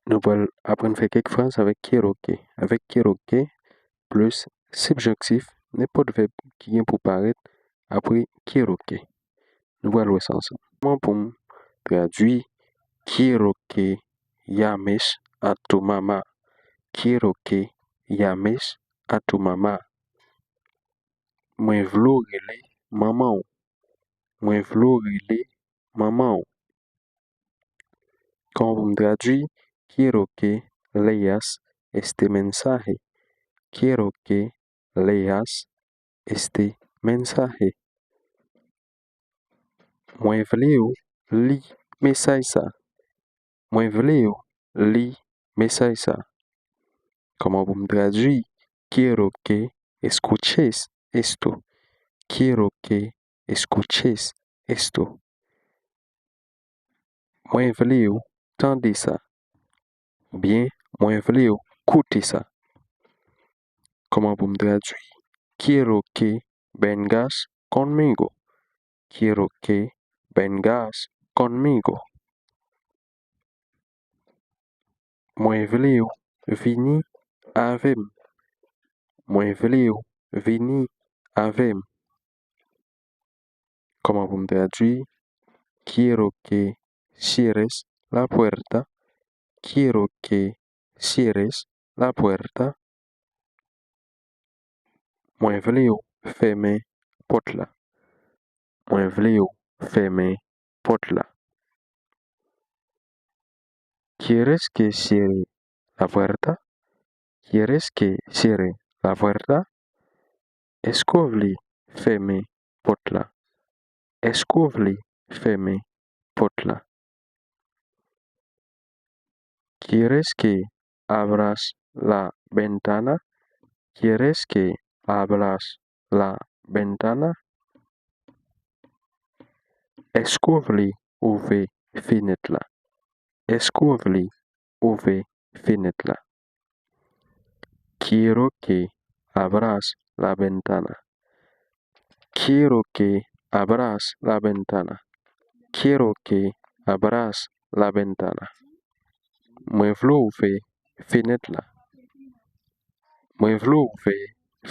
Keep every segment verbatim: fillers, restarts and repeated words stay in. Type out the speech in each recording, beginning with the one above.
Nou pral aprann fè kèk fraz avèk quiero que. Avèk quiero que, plis sibjonktif, nenpòt vèb ki gen pou parèt apre quiero que. Nou pral wè sa ansanm. Kòman pou m tradui quiero que llames a tu mamá? Quiero que llames a tu mamá. Mwen vle w rele manman w. Mwen vle w rele manman w. Kòman pou m tradui? Quiero que leas este mensaje. Quiero que leas este mensaje. Mwen vle w li mesaj sa. Mwen vle w li mesaj sa. Kòman pou m tradui? Quiero que escuches esto. Quiero que escuches esto. Mwen vle w tande sa. Oubyen, mwen vle w koute sa. Kòman pou m tradui? Quiero que vengas conmigo. Quiero que vengas conmigo. Mwen vle w vini avè m. Mwen vle w vini avè m. Kòman pou m tradui? Quiero que cierres la puerta. Quiero que cierres la puerta. Mwen vle w fèmen pòt la. Mwen vle w fèmen pòt la. ¿Quieres que cierre la puerta? ¿Quieres que cierre la puerta? Èske w vle fèmen pòt la? Èske w vle fèmen pòt la? ¿Quieres que abras la ventana? ¿Quieres que abras la ventana? Èske w vle ouvè fenèt la? Èske w vle ouvè fenèt la? Quiero que abras la ventana. Quiero que abras la ventana. Quiero que abras la ventana. Mwen vle w ouvè fenèt la. Mwen vle w ouvè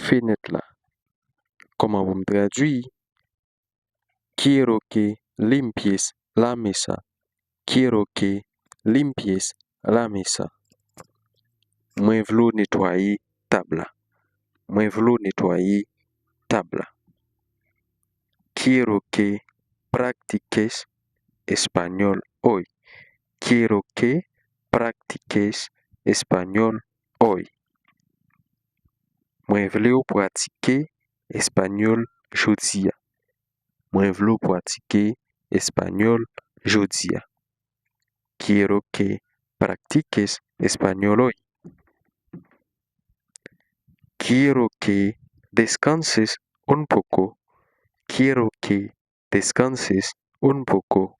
fenèt la. Kòman pou m tradui? Quiero que limpies la mesa. Quiero que limpies la mesa. Mwen vle w netwaye tab la. Mwen vle w netwaye tab la. Quiero que practiques español hoy. Quiero que practiques español hoy. Mwen vle w pratike espanyòl jodi a. Mwen vle w pratike espanyòl jodi a. Quiero que practiques español hoy. Quiero que descanses un poco. Quiero que descanses un poco.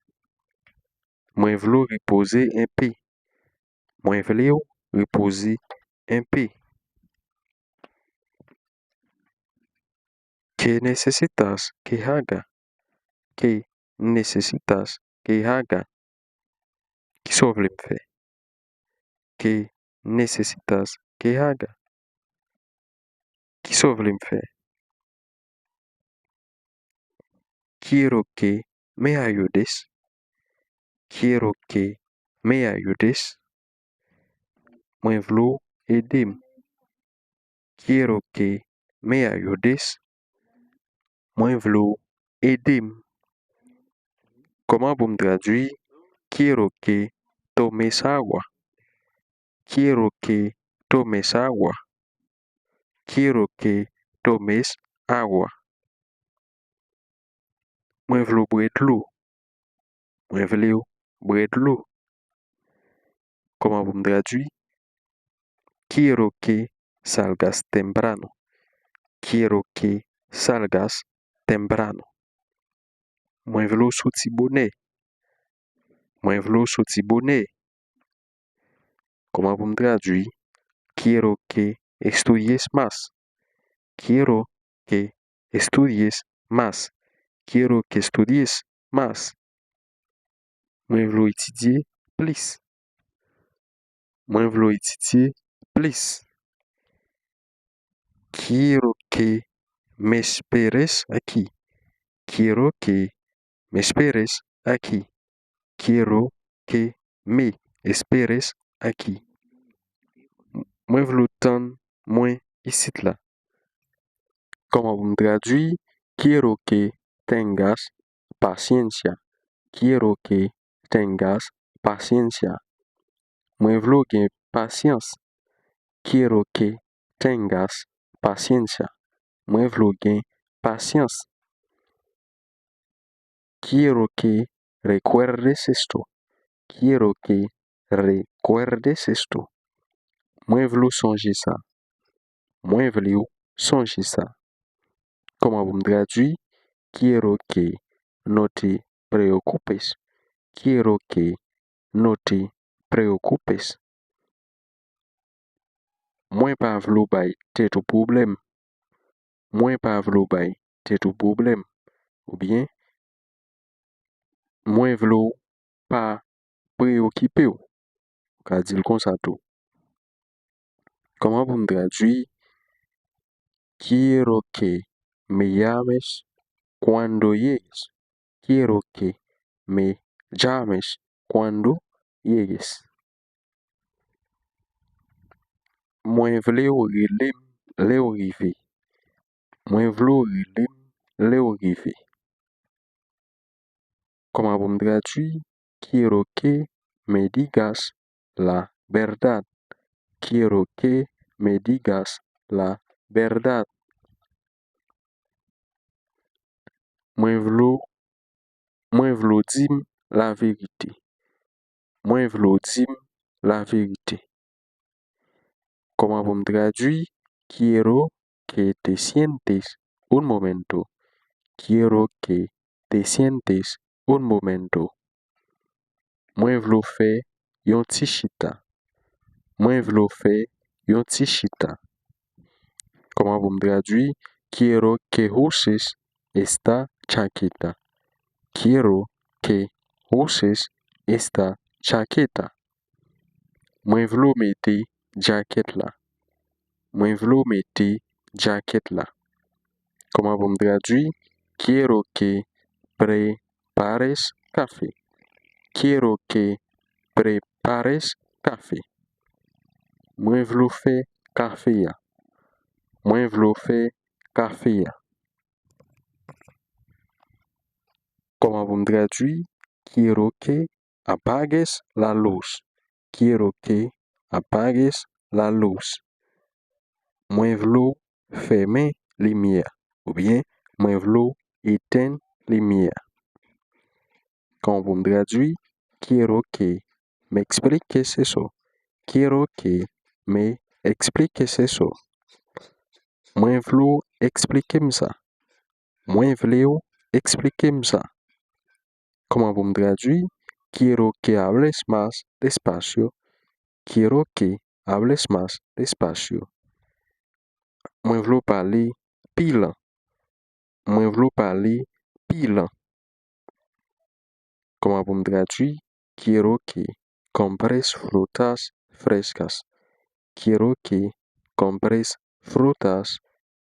Mwen vle w repoze enpe. Mwen vle w repoze enpe. ¿Qué necesitas que haga? ¿Qué necesitas que haga? Kisa w vle m fè? ¿Qué necesitas que haga? Kisa w vle m fè? Quiero que me ayudes. Quiero que me ayudes. Mwen vle w ede m. Quiero que me ayudes. Mwen vle w ede m. Kòman pou m tradui quiero que tomes agua? Quiero que tomes agua. Quiero que tomes agua. Mwen vle w bwè dlo. Mwen vle w bwè dlo. Kòman pou m tradui? Quiero que salgas temprano. Quiero que salgas temprano. Mwen vle w soti bonè. Mwen vle w soti bonè. Kòman pou m tradui? Quiero que estudies más. Quiero que estudies más. Quiero que estudies más. Mwen vle w etidye plis. Mwen vle w etidye plis. Quiero que me esperes aquí. Quiero que me esperes aquí. Quiero que me esperes aquí. Mwen vle w tann mwen isit la. Kòman pou m tradui? Quiero que tengas paciencia. Quiero que tengas paciencia. Mwen vle w gen pasyans. Quiero que tengas paciencia. Mwen vle w gen pasyans. Quiero que recuerdes esto. Quiero que recuerdes esto. Mwen vle w sonje sa. Mwen vle w sonje sa. Kòman pou m tradui? Quiero que no te preocupes. Quiero que no te preocupes. Mwen pa vle w bay tèt ou pwoblèm. Mwen pa vle w bay tèt ou pwoblèm. Oubyen, mwen vle w pa preyokipe w. Ou ka di l konsa tou. Kòman pou m tradui? Quiero que me llames cuando llegues. Quiero que me llames cuando llegues. Mwen vle w rele m lè w rive. Mwen vle w rele m lè w rive. Kòman pou m tradui? Quiero que me digas la verdad. Quiero que me digas la verdad. Mwen vle w, mwen vle w di m laverite. Mwen vle w di m laverite. Kòman pou m tradui? Quiero que te sientes un momento. Quiero que te sientes un momento. Mwen vle w fè yon ti chita. Mwen vle w fè yon ti chita. Kòman pou m tradui? Quiero que uses esta chaqueta. Quiero que uses esta chaqueta. Mwen vle w mete djakèt la. Mwen vle w mete djakèt la. Kòman pou m tradui? Quiero que prepares café. Quiero que prepares café. Mwen vle w fè kafe a. Mwen vle w fè kafe a. Kòman pou m tradui? Quiero que apagues la luz. Quiero que apagues la luz. Mwen vle w fèmen limyè a. Oubyen, mwen vle w etenn limyè a. Kòman pou m tradui? Quiero que me expliques eso. Quiero que me expliques eso. Mwen vle w eksplike m sa. Mwen vle w eksplike m sa. Kòman pou m tradui? Quiero que hables más despacio. Quiero que hables más despacio. Mwen vle w pale pi lan. Mwen vle w pale pi lan. Kòman pou m tradui? Quiero que compres frutas frescas. Quiero que compres frutas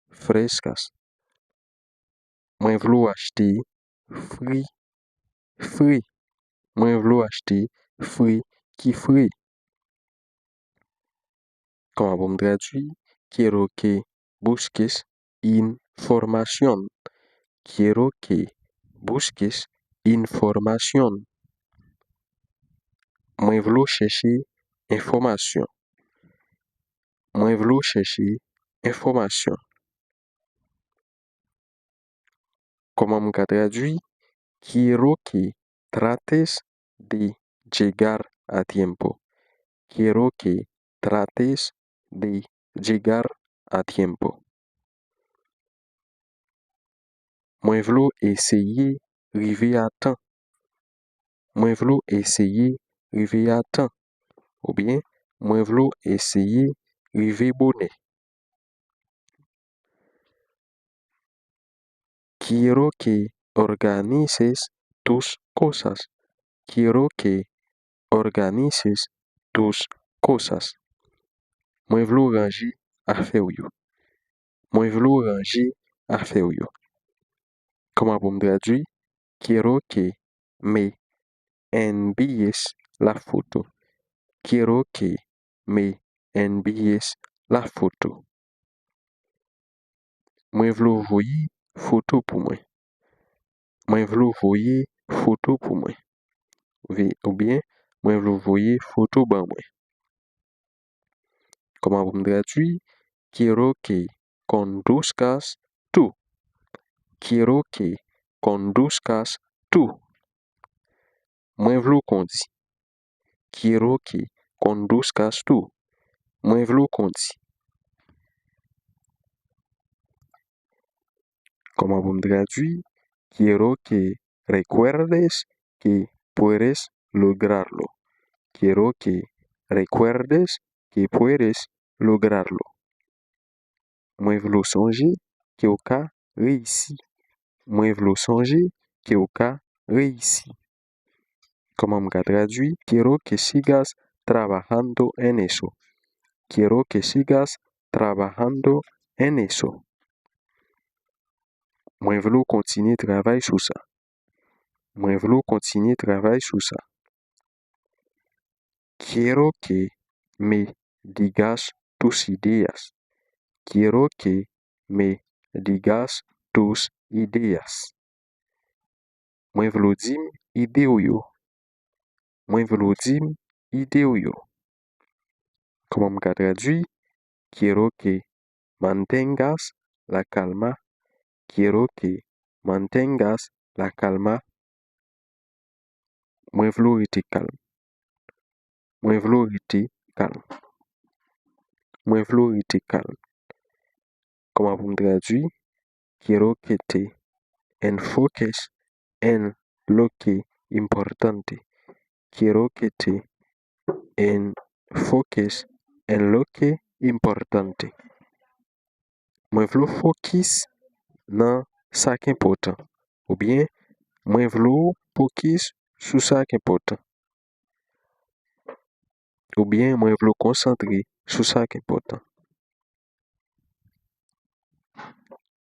frescas. Mwen vle w achte fri fre. Mwen vle w achte fri ki fre. Kòman pou m tradui? Quiero que busques información. Quiero que busques información. Mwen vle w chèche enfòmasyon. Mwen vle w chèche enfòmasyon. Kòman m ka tradui? Quiero que trates de llegar a tiempo. Quiero que trates de llegar a tiempo. Mwen vle w eseye rive a tan. Mwen vle w eseye rive a tan. Oubyen, mwen vle w eseye rive bonè. Quiero que organices tus cosas. Quiero que organices tus cosas. Mwen vle w ranje afè w yo. Mwen vle w ranje afè w yo. Kòman pou m tradui? Quiero que me envíes la foto. Quiero que me envíes la foto. Mwen vle w voye foto pou mwen. Mwen vle w voye foto pou mwen. Oubyen, mwen vle w voye foto ban mwen. Kòman pou m tradui? Quiero que conduzcas tú. Quiero que conduzcas tú. Mwen vle w kondi. Quiero que conduzcas tú. Mwen vle w kondi. Kòman pou m tradui? Quiero que recuerdes que puedes lograrlo. Quiero que recuerdes que puedes lograrlo. Mwen vle w sonje ke w ka reyisi. Mwen vle w sonje ke w ka reyisi. Kòman m ka tradui? Quiero que sigas trabajando en eso. Quiero que sigas trabajando en eso. Mwen vle w kontinye travay sou sa. Mwen vle w kontinye travay sou sa. Quiero que me digas tus ideas. Quiero que me digas tus ideas. Mwen vle w di m ide w yo. Mwen vle w di m ide w yo. Kòman m ka tradui? Quiero que mantengas la calma. Quiero que mantengas la calma. Mwen vle w rete kalm. Mwen vle w rete kalm. Mwen vle w rete kalm. Kòman pou m tradui? Quiero que te enfoques en lo que importante. Quiero que te enfoques en lo que importante. Mwen vle w fokis nan sa k enpòtan. Oubyen, mwen vle w fokis sou sa k enpòtan. Oubyen, mwen vle w konsantre sou sa k enpòtan.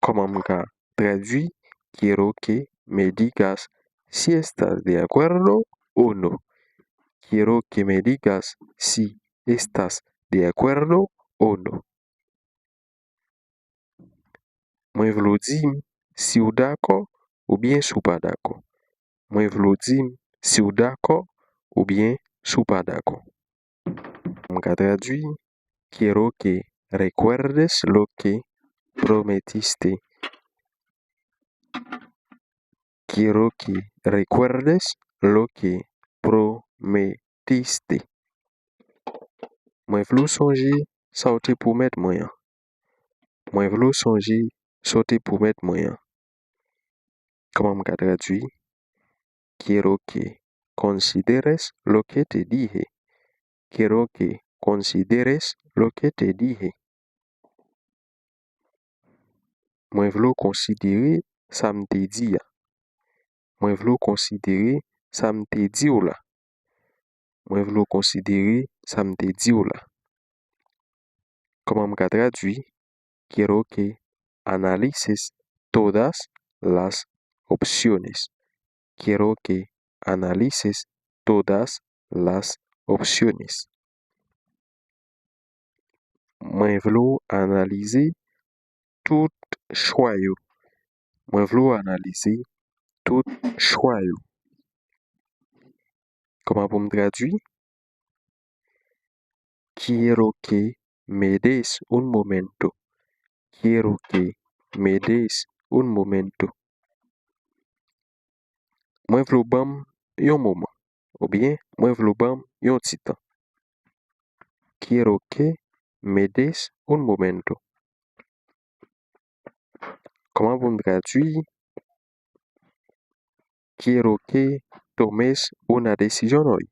Kòman m ka tradui? Quiero que me digas si estás de acuerdo o no. Quiero que me digas si estás de acuerdo o no. Mwen vle w di m si w dakò oubyen si w pa dakò. Mwen vle w di m si w dakò oubyen si w pa dakò. M ka tradui, quiero que recuerdes lo que prometiste. Quiero que recuerdes lo que prometiste. Mwen vle w sonje sa w te pwomèt mwen an. Mwen vle w sonje sa w te pwomèt mwen an. Kòman m ka tradui? Quiero que consideres lo que te dije. Quiero que consideres lo que te dije. Mwen vle w konsidere sa m te di a. Mwen vle w konsidere sa m te di w la. Mwen vle w konsidere sa m te di w la. Kòman m ka tradui? Quiero que analices todas las opciones. Quiero que analices todas las opciones. Mwen vle w analize tout chwa yo. Mwen vle w analize tout chwa yo. Kòman pou m tradui? Quiero que me des un momento. Quiero que me des un momento. Mwen vle w ban m yon moman. Oubyen, mwen vle w ban m yon ti tan. Quiero que me des un momento. Kòman pou m tradui? Quiero que tomes una decisión hoy.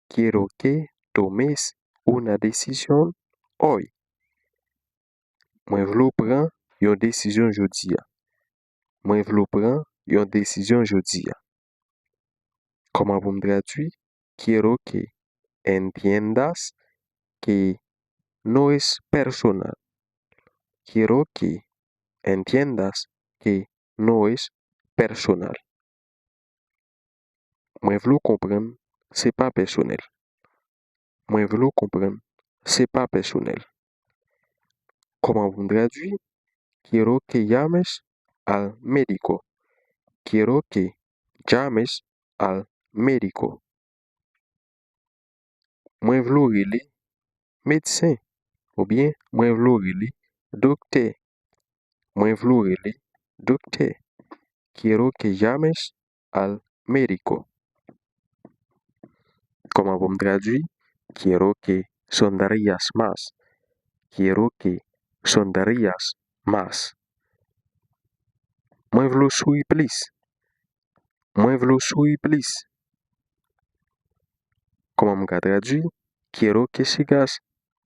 Quiero que tomes una decisión hoy. Mwen vle w pran yon desizyon jodi a. Mwen vle w pran yon desizyon jodi a. Kòman pou m tradui? Quiero que entiendas que no es personal. Quiero que entiendas que no es personal. Mwen vle w konprann, se pa pèsonèl. Mwen vle w konprann, se pa pèsonèl. Kòman pou m tradui? Quiero que llames al médico. Quiero que llames al médico. Mwen vle w rele medsen, oubyen mwen vle w rele doktè. Mwen vle w rele doktè. Quiero que llames al médico. Kòman pou m tradui? Quiero que sonrías más. Quiero que sonrías más. Mwen vle w souri plis. Mwen vle w souri plis. Kòman m ka tradui? Quiero que sigas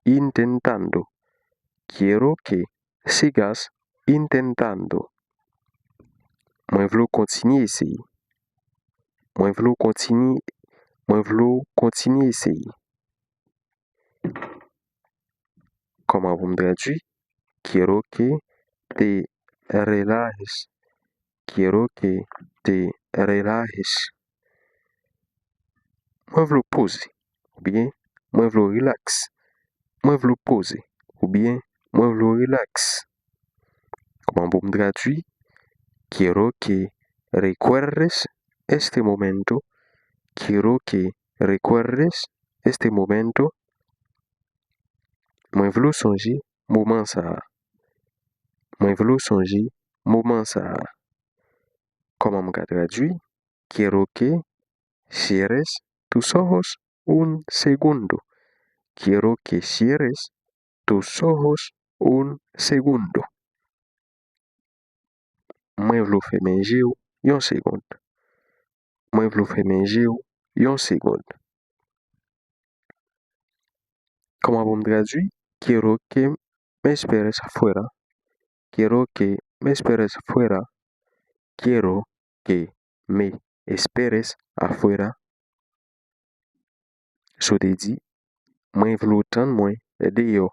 intentando. Quiero que sigas intentando. Mwen vle w kontinye eseye. Mwen vle w kontinye, mwen vle w kontinye eseye. Kòman pou m tradui? Quiero que te relajes. Quiero que te relajes. Mwen vle w poze, oubyen mwen vle w rilaks. Mwen vle w poze, oubyen mwen vle w rilaks. Kòman pou m tradui? Quiero que recuerdes este momento. Quiero que recuerdes este momento. Mwen vle w sonje moman sa a. Mwen vle w sonje moman sa a. Kòman m ka tradui? Quiero que cierres tus ojos un segundo. Quiero que cierres tus ojos un segundo. Mwen vle w fèmen je w yon segond. Mwen vle w fèmen je w yon segond. Kòman pou m tradui? Quiero que me esperes afuera. Quiero que me esperes afuera. Quiero que me esperes afuera. Si w te di, mwen vle w tann mwen deyò.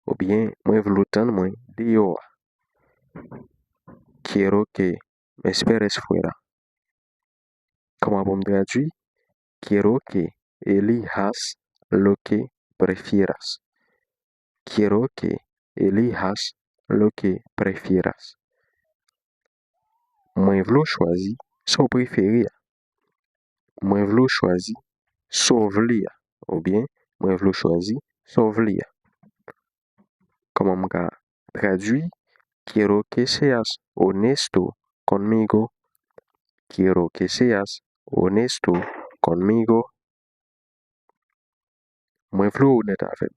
Oubyen, mwen vle w tann mwen deyò a. Quiero que me esperes fuera. Kòman pou m tradui? Quiero que elijas lo que prefieras. Quiero que elijas lo que prefieras. Mwen vle w chwazi sa w prefere a. Mwen vle w chwazi sa w vle a. Oubyen, mwen vle w chwazi sa w vle a. Kòman m ka tradui? Quiero que seas honesto conmigo. Quiero que seas honesto conmigo. Mwen vle w onèt avè m.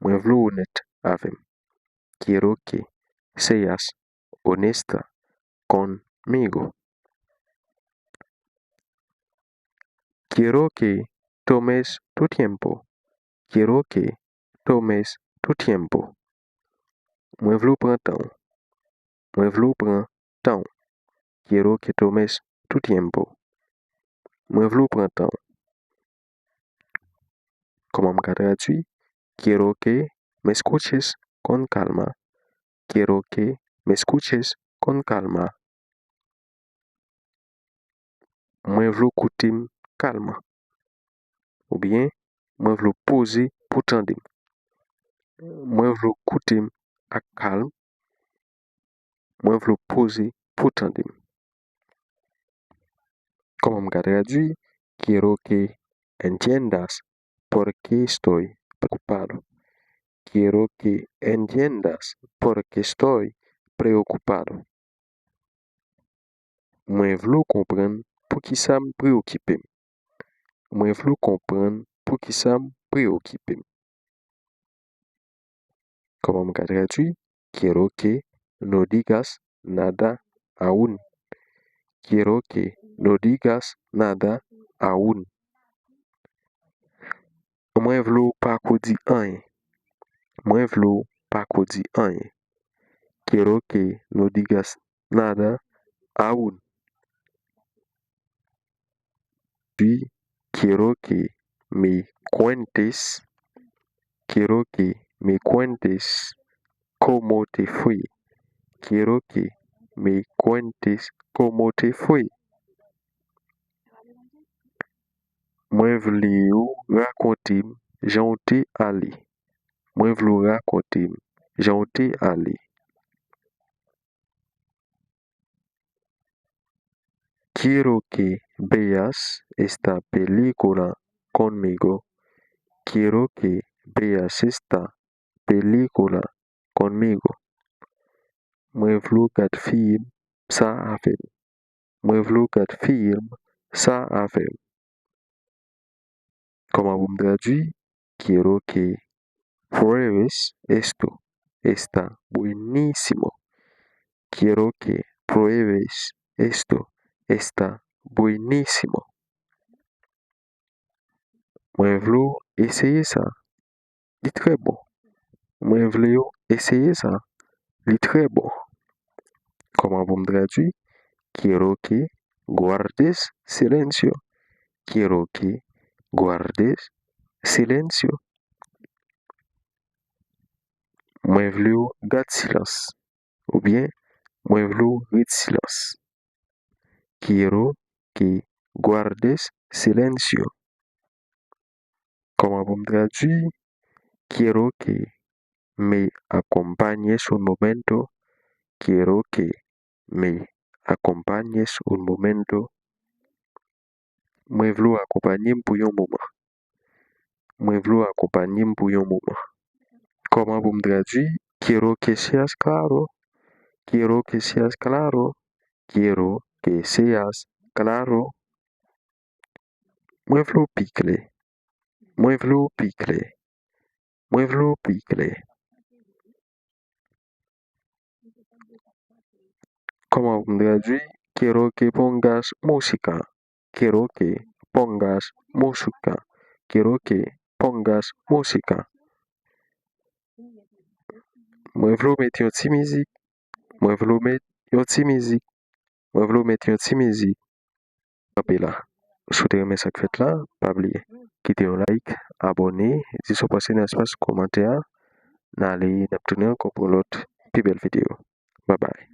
Mwen vle w onèt avè m. Quiero que seas honesta conmigo. Quiero que tomes tu tiempo. Quiero que tomes tu tiempo. Mwen vle w pran tan w. Mwen vle w pran tan w. Quiero que tomes tu tiempo. Mwen vle w pran tan w. Kòman m ka tradui? Quiero que me escuches con calma. Quiero que me escuches con calma. Mwen vle w koute m kalman. Oubyen, mwen vle w poze pou w tande m. Mwen vle w koute m ak kalm. Mwen vle w poze pou w tande m. Kòman m ka tradui? Quiero que entiendas por qué estoy preocupado. Quiero que entiendas por qué estoy preocupado. Mwen vle w konprann poukisa m preokipe m. Mwen vle w konprann poukisa m preokipe m. Kòman m ka tradui? Quiero que no digas nada aún. Quiero que no digas nada aún. Mwen vle w pa ko di anyen. Mwen vle w pa ko di anyen. Quiero que no digas nada aún. Puis, quiero que me cuentes Quiero que me cuentes cómo te fue. Quiero que me cuentes cómo te fue. Mwen vle ou rakonte m jan w te ale. Mwen vle w rakonte m jan w te ale. Quiero que veas esta película conmigo. Quiero que veas esta película conmigo. Mwen vle w gad fim sa avè m. Mwen vle w gad fim sa avè m. Kòman pou m tradui? Quiero que pruebes esto. Está buenísimo. Quiero que pruebes esto. Está buenísimo. Mwen vle w eseye sa. Li trè bon. Mwen vle w eseye sa. Li trè bon. Kòman pou m tradui? Quiero que guardes silencio. Quiero que guardes silencio. Mwen vle w gad silans. Oubyen, mwen vle w ret silans. Quiero que guardes silencio. Kòman pou m tradui? Quiero que me acompañes un momento. Quiero que me acompañes un momento. Mwen vle w akonpanye m pou yon moman. Mwen vle w akonpanye m pou yon moman. Kòman pou m tradui? Quiero que seas claro. Quiero que seas claro. Quiero que seas claro. Mwen vle w pi klè. Mwen vle w pi klè. Mwen vle w pi klè. Kòman pou m tradui? Quiero que pongas música. Quiero que pongas música. Quiero que pongas música. Mwen vle w met yon ti mizik. Mwen vle w met yon ti mizik. Mwen vle w met yon ti mizik. Kanpe la. Si w te renmen sa k fèt la, pa bliye kite yon like, abòne, di sa w panse nan espas kòmantè a. N ale, n ap tounen ankò pou yon lòt pi bèl videyo. Babay.